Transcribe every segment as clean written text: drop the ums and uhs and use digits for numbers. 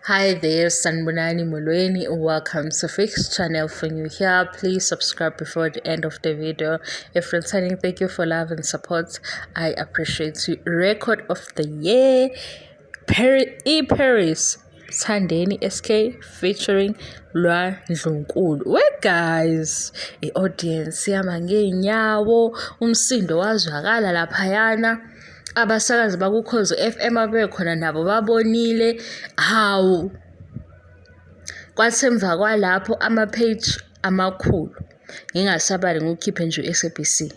Hi there, Sanibonani Molweni. Welcome to Fix Channel. For new here, please subscribe before the end of the video. If returning, thank you for love and support. I appreciate you. Record of the year, E Paris, Thandeni SK featuring Lwa Ndlunkulu. We guys, i-audience yama ngey'nyawo, umsindo wazwakala laphayana. Abasakazi bakuKhozi FM abekhona nabo babonile. Hawu, kwathi emva kwalapho ama-page amakhulu ngingasabali ngiwukhiphe nje u-SABC.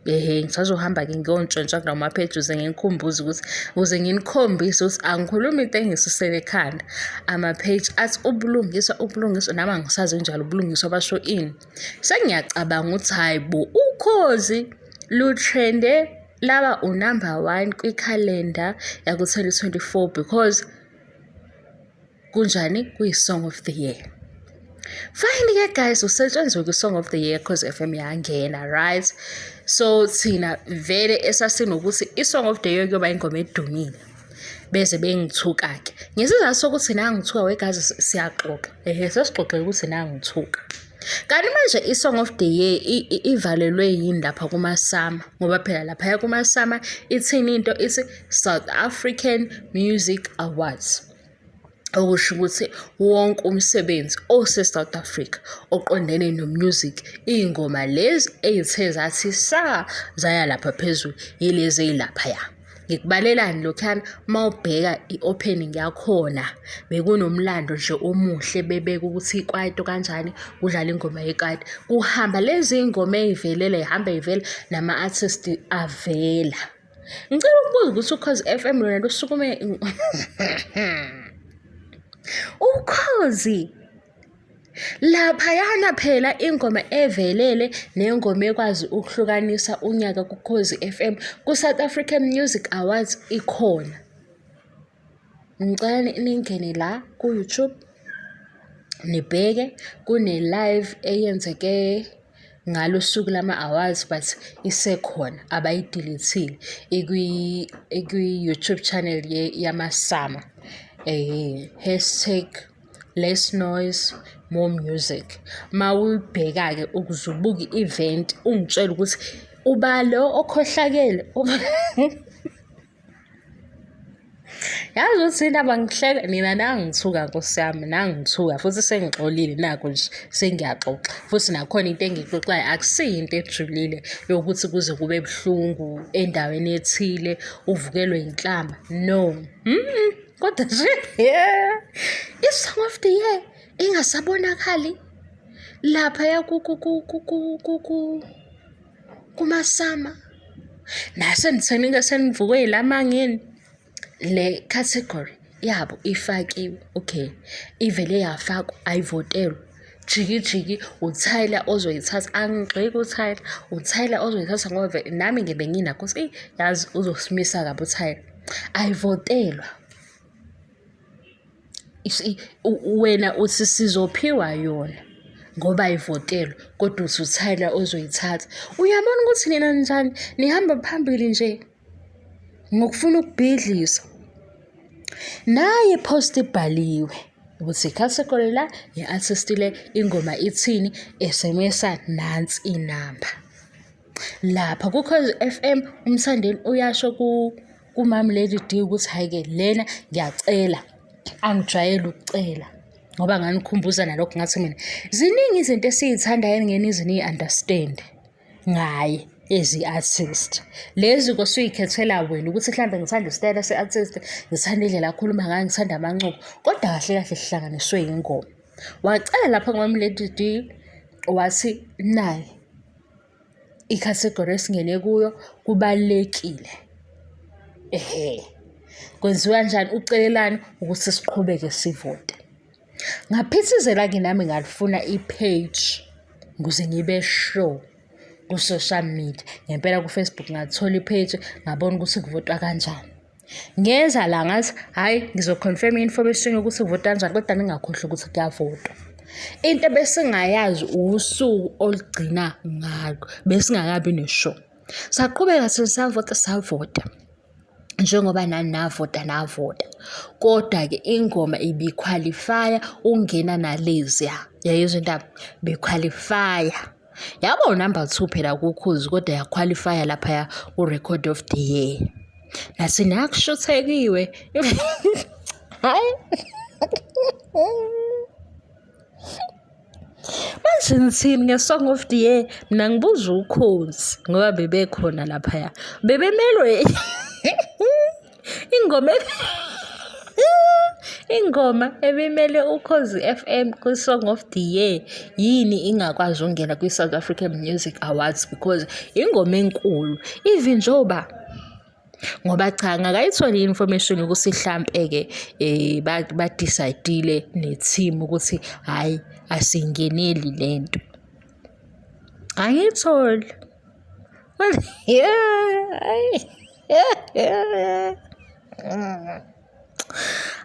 Ehhe, ngisazohamba-ke ngiyontshontsha kulawo ma-page ukuze nginikhumbuze ukuthi ukuze nginikhombise ukuthi angikhulumi into engiyisusele ekhanda. Ama-page athi ubulungiswa, ubulungiswa, nami angisazi njalo ubulungiswa basho ini. Sengiyacabanga ukuthi hhayi bo, uKhozi lu-trend-e laba u-number one kwikhalenda yaku-2024 because kunjani kuyi-song of the year. Fine-ke guys, usetshenzwe kwi-song of the year Khozi FM yangena, right? So thina vele esasinokuthi i-song of the year kuyoba ingoma edumile. Bese bengithuka-ke. Ngesizathu sokuthi nangithuka we guys siyaxoxa. Ehhe, sesixoxe ukuthi nangithuka. Kanti manje i-song of the year ivalelwe yini lapha kuma-SAMA? Ngoba phela laphaya kuma-SAMA ithini into ithi South African Music Awards. Okusho ukuthi wonke umsebenzi ose-South Africa oqondene no-music, iy'ngoma lezi ey'the zathi sa zaya lapha phezulu yilezi ey'laphaya. Ngikubalelani lokhuyana uma ubheka i-opening yakhona bekunomlando nje omuhle bebeka ukuthi ikwaito kanjani kudlala ingoma yekwaito. Kuhamba lezi iy'ngoma ey'velele y'hamba y'vela nama-artist avela. Ngicela ukubuza ukuthi uKhozi FM lona lusukume Ukhozi laphayana phela ingoma evelele nengoma ekwazi ukuhlukanisa unyaka kuKhozi FM ku-South African Music Awards ikhona. Ngicela ningene la ku-YouTube nibheke kune-live eyenzeke ngalo suku lama-awards but isekhona abayi-delete-ile ikwi-YouTube channel yama-SAMA. #LessNoiseMoreMusic. Mawuyibheka-ke ukuze ubuke i-event ungitshele ukuthi uba lo okhohlakele. Yazi ukuthi indaba ngihleka nina nangithuka nkosi yami, nangithuka futhi sengixolile nakhu nje sengiyaxoxa. Futhi nakhona into engiyixoxayo akusiyo into ejulile yokuthi kuze kube buhlungu endaweni ethile uvukelwe inhlamba, no. Kodwa nje i-song of the year ingasabonakali laphaya kuma-SAMA. Nasenitheni-ke senivukwe yilamangeni, le category yabo ifakiwe, okay, ivele yafakwa ayivotelwa. Jiki jiki uTyler ozoyithatha, angigxeki uTyler, uTyler ozoyithatha ngoba vele nami ngibe nginakho ukuthi eyi yazi uzosimisa kabi uTyler. Ayivotelwa. Wena uthi sizophiwa yona ngoba ayivotelwa kodwa uthi uTyler ozoyithatha. Uyabona ukuthi nina njani nihamba phambili nje ngokufuna ukubhidliza. Nayi i-post ibhaliwe ukuthi i-category la, i-artist le, ingoma ithini, SMS-a nansi inamba. Lapha kuKhozi FM uMthandeni uyasho kuMam Lady D ukuthi hhayi-ke lena ngiyacela, angijwayele ukucela ngoba nganikhumbuza nalokho ngathi mina ziningi izinto esiy'thandayo eningeke nize niyi-understand-e ngaye ezi-artist. Lezi kosuy'khethela wena ukuthi hlampe ngithanda isitayela se-artist, ngithanda indlela akhuluma ngayo, ngithanda amancoko, kodwa kahle kahle sihlanganiswe yingoma. Wacela lapha kuMam Lady D wathi nayi i-category esingene kuyo kubalulekile. Ehhe, kwenziwa kanjani? Ucelelani ukuthi siqhubeke sivote. Ngaphithizela-ke nami ngalifuna i-page ukuze ngibe sure ku-social media. Ngempela ku-Facebook ngathola i-page ngabona ukuthi kuvotwa kanjani. Ngeza la ngathi hhayi ngizo-confirm i-information yokuthi kuvotwa kanjani kodwa ningakhohlwa ukuthi kuyavotwa. Into ebesingayazi usuku olugcina ngalo, besingakabi ne-sure. Saqhubeka thina savota savota. Njengoba nani navota navota, kodwa-ke ingoma ibikhwalifaya ukungena naleziya. Yayizwa indaba? Bekhwalifaya. Yaba unumber 2 phela kuKhozi kodwa yakhwalifaya laphaya ku-Record of the Year. Nathi nakushuthekiwe. Hayi. Manje ngithini nge-Song of the Year? Mina ngibuza uKhozi ngoba bebekhona laphaya. Bebemelwe ingoma ingoma ebimele Ukhozi FM kwi-Song of the Year yini ingakwazi ukungena kwi-South African Music Awards because ingoma enkulu even njengoba ngoba cha ngakayitholi i-information ukuthi hlampe-ke um ba-decide-ile ne-team ukuthi hhayi asingeneli le nto. Angiyitholi.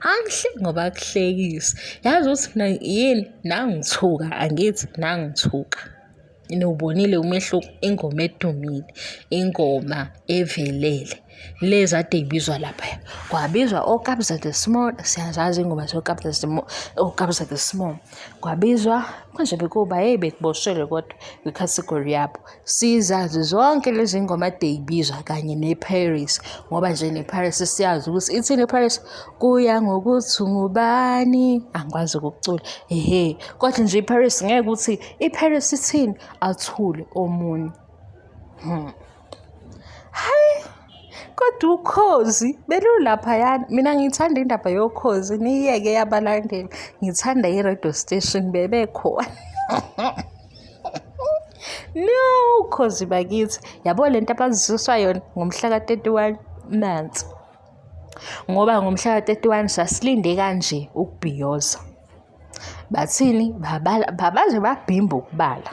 Angihleki ngoba kuhlekisa. Yazi ukuthi mina yini nangithuka angithi nangithuka. Niwubonile umehluko? Ingoma edumile, ingoma evelele. Lezi ade y'bizwa laphaya. Kwabizwa oKabza De Small, siyazazi iy'ngoma zoKabza oKabza De Small. Kwabizwa manje bekuba hheyi bekuboshelwe kodwa kwi-category yabo. Sizazi zonke lezi ngoma ade y'bizwa kanye ne-Paris ngoba nje ne-Paris siyazi ukuthi ithini i-Paris? Kuya ngokuthi ungubani, angikwazi ukukucula, ehhe. Kodwa nje i-Paris ngeke ukuthi i-Paris ithini, athule omunye. Hhayi, kodwa ukhozi belulaphayana. Mina ngithanda indaba yokhozi, niyiyeke eyabalandeli. Ngithanda i-radio station bebekhona. No, ukhozi bakithi. Yabo le nto abazizwiswa yona ngomhla ka-31 nansi. Ngoba ngomhla ka-31 sasilinde kanje ukubhiyoza. Bathini? Babala, baze babhimba ukubala.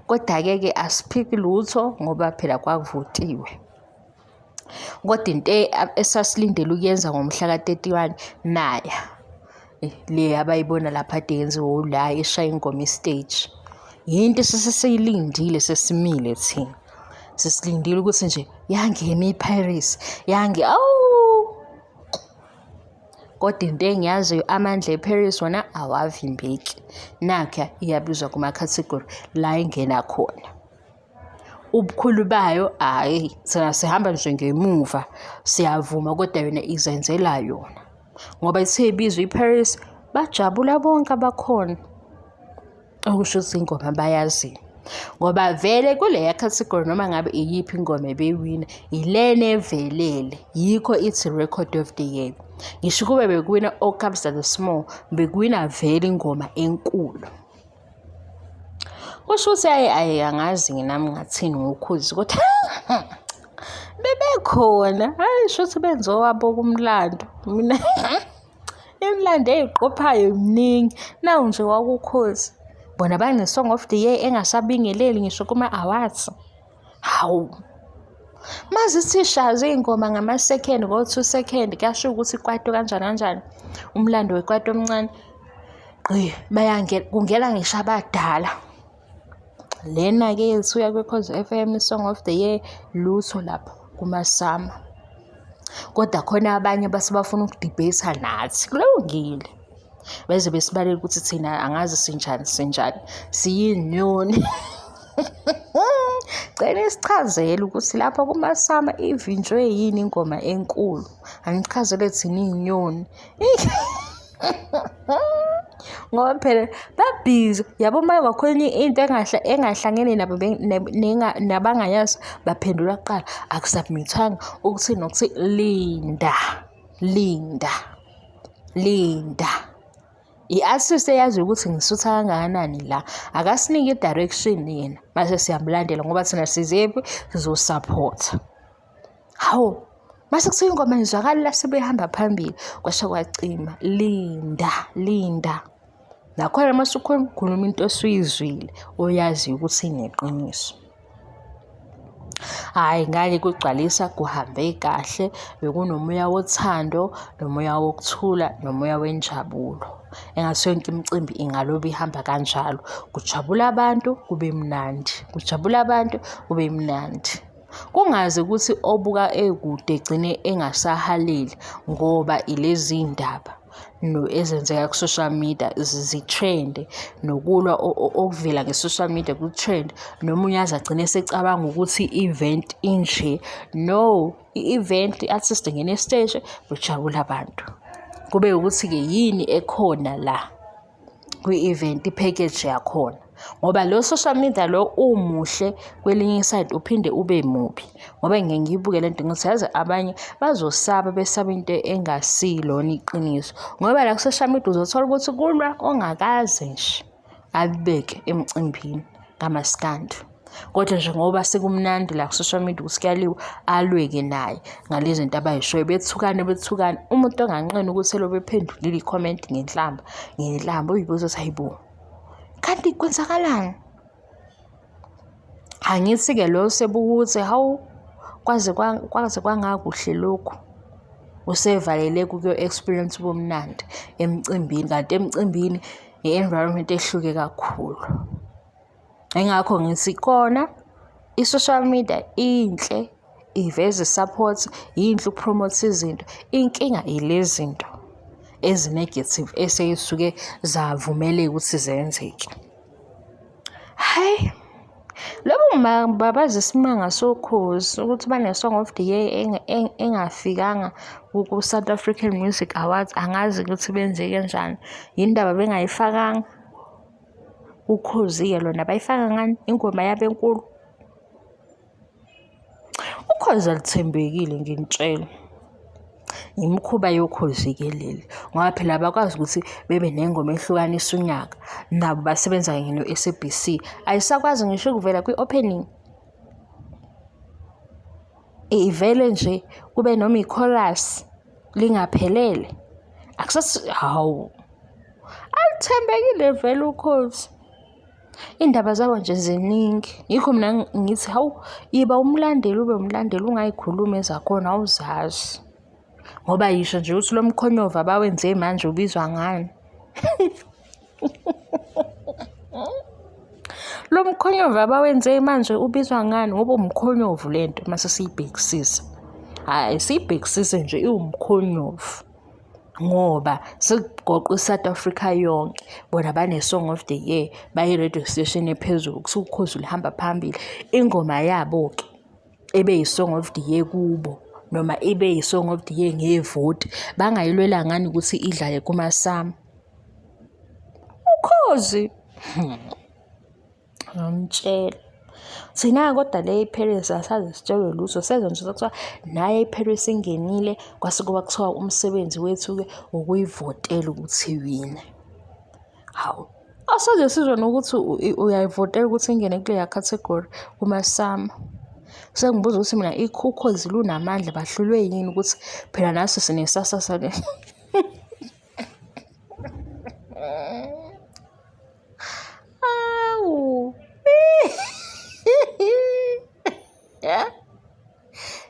Koda-ke ke asiphiki lutho ngoba phela kwakuvotiwe. Kodwa into esasilindele ukuyenza ngomhla ka-31 naya le abayibona lapha ade yenziwe la eshaya ingoma istage. Yinto esesiyilindile sesimile thina. Sesilindile ukuthi nje yangena iParis, yange awu Kodwa into engiyaziyo amandla eParis wona awavimbeki. Nakha iyabizwa kuma-category la ingena khona. Ubukhulu bayo hhayi thina sihamba nje ngemuva siyavuma kodwa yona izenzela yona. Ngoba ithe ibizwa iParis bajabula bonke abakhona. Okusho ukuthi ingoma bayaziyo. Ngoba vele kuleya category noma ngabe iyiphi ingoma ebeyiwina ilena evelele yikho ithi record of the year. Ngisho kube bekuwina oKabza De Small bekuwina vele ingoma enkulu. Kusho ukuthi ayi ayi angazi nami ngathini ngoKhozi kodwa bebekhona hhayi shuthi benze owabo kumlando mina imilando eyiqophayo miningi nawu nje wakuKhozi bona bane-song of the year engasabingeleli ngisho kuma-awards. Hawu mazithi shazi iy'ngoma ngama-second ngo-two second kuyasho ukuthi ikwaito kanjani kanjani umlando wekwaito omncane gqi bayangena kungena ngisho abadala. Lena-ke yethu yakwiKhozi F_M i-Song of the Year lutho lapho kumaSAMA. Kodwa khona abanye base bafuna ukudibheyitha nathi kulungile. Beze besibaleka ukuthi thina angazi sinjani sinjani siyinyoni. Cela isichazele ukuthi lapha kumaSAMA ivinjwe yini ingoma enkulu. Anichazele thina iy'nyoni. Ngoba phela babhizi yabo uma kwakhona into engahlangene nabo nabangayazi baphendula kuqala akusubmithwanga ukuthi nokuthi linda linda linda. I-artist eyaziyo ukuthi ngisutha kangakanani la akasinike i-direction yena mase siyamlandela ngoba thina sizephi sizosupport. Hawu mase kuthiwa ingoma izwakala la sebehamba phambili kwasha kwacima linda linda. Nakhona uma usukhuluma khuluma into osuyizwile oyaziyo ukuthi ineqiniso. Hhayi ngake kugcwalisa kuhambe kahle bekunomoya wothando nomoya wokuthula nomoya wenjabulo. Engathi yonke imicimbi ingalobe ihamba kanjalo, kujabule abantu kube mnandi, kujabule abantu kube mnandi. Kungaze kuthi obuka ekude egcine engasahaleli ngoba ilezi ndaba no ezenzeka ku-social media zi-trend-e nokulwa okuvela nge-social media ku-trend nomunye aze agcine esecabanga ukuthi i-event inje. No, i-event i-artist ingena esiteji kujabule abantu. Kube ukuthi-ke yini ekhona la kwi-event i-package yakhona ngoba lo social media lo umuhle kwelinye isayidi uphinde ube mubi ngoba ngike ngiyibuke le nto ngithi yazi abanye bazosaba besaba into engasilona iqiniso ngoba la ku-social media uzothola ukuthi kulwa ongakaze nje abeke emcimbini kamaskandi. Kodwa nje ngoba sekumnandi la ku-social media ukuthi kuyaliwa, alwe-ke naye ngale zinto abayishoyo, bethukane bethukane. Umuntu onganqeni ukuthi elobe ephendulile i-comment ngenhlamba, ngenhlamba uyibuza ukuthi hayi bo, kanti kwenzakalani? Angithi-ke lo sebuka ukuthi hawu kwaze kwaze kwangakuhle lokhu. Usevaleleka ukuyo-experience ubumnandi emcimbini, kanti emcimbini i-environment ehluke kakhulu. Yingakho ngithi kona i-social media inhle iveza i-support, yinhle uku-promote izinto. Inkinga ile zinto ezi-negative esey'suke zavumeleka ukuthi zenzeke. Hhayi, lobu babaza isimanga sokhozi ukuthi bane-Song of the Year engafikanga ku-South African Music Awards, angazi ukuthi benze kanjani. Yini ndaba bengayifakanga? Ukhozi-ke lona bayifaka ngani ingoma yabo enkulu? Ukhozi aluthembekile nginitshela. Imikhuba yokhozi-ke leli ngoba phela abakwazi ukuthi bebe nengoma ehlukanisa unyaka nabo basebenza kanye no-S_A_B_C. Ayisakwazi ngisho ukuvela kwi-opening. Ivele nje kube noma i-chorus lingaphelele. Hawu. Aluthembekile vele ukhozi. Iy'ndaba zabo nje ziningi. Yikho mina ngithi hawu, iba umlandeli ube umlandeli ungayikhulumi ezakhona awuzazi. Ngoba yisho nje ukuthi lo mkhonyovu abawenze manje ubizwa ngani. Lo mkhonyovu abawenze manje ubizwa ngani ngoba umkhonyovu le nto uma sesiyibhekisisa. Hhayi siyibhekisise nje iwumkhonyovu. Ngoba sekugoqwa i-South Africa yonke bona bane-Song of the Year bayi-radio station ephezulu kusuke ukhozi luhamba phambili. Ingoma yabo-ke ebe yi-Song of the Year kubo noma ibe yi-Song of the Year ngevoti bangayilwela ngani ukuthi idlale kuma-SAMA? Ukhozi Ngamtshela. Thina-ke kodwa le iParis asaze sitshelwe lutho sezwa nje sekuthiwa naye iParis ingenile kwase kuba kuthiwa umsebenzi wethu-ke ukuyivotela ukuthi iwine. Hawu, asoze sizwe nokuthi uyayivotela ukuthi ingene kuleya category kuma-SAMA. Sengibuza ukuthi mina ukhozi lunamandla bahlulwe yini ukuthi phela naso sinesasasa le. Awu.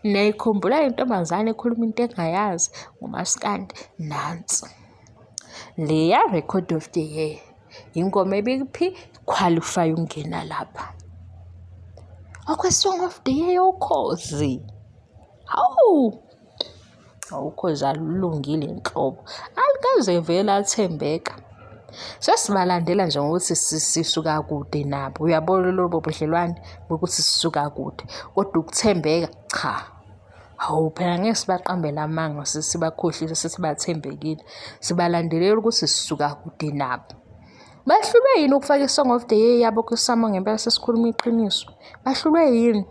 Niyayikhumbula intombazane ekhuluma into engayazi ngomaskandi? Nansi. Leya record of the year ingoma ebikuphi qualify ukungena lapha. Okwe-song of the year yokhozi. Hawu! Ukhozi alulungile nhlobo, alikaze vele athembeka. Sesibalandela nje ngokuthi sisuka kude nabo, uyabona lobo budlelwane bokuthi sisuka kude, kodwa ukuthembeka cha. Hawu phela ngeke sibaqambele amanga sibakhohlise sithi bathembekile, sibalandelela ukuthi sisuka kude nabo. Bahlulwe yini ukufaka i-Song of the Year yabo kwiSAMA ngempela sesikhuluma iqiniso? Bahlulwe yini?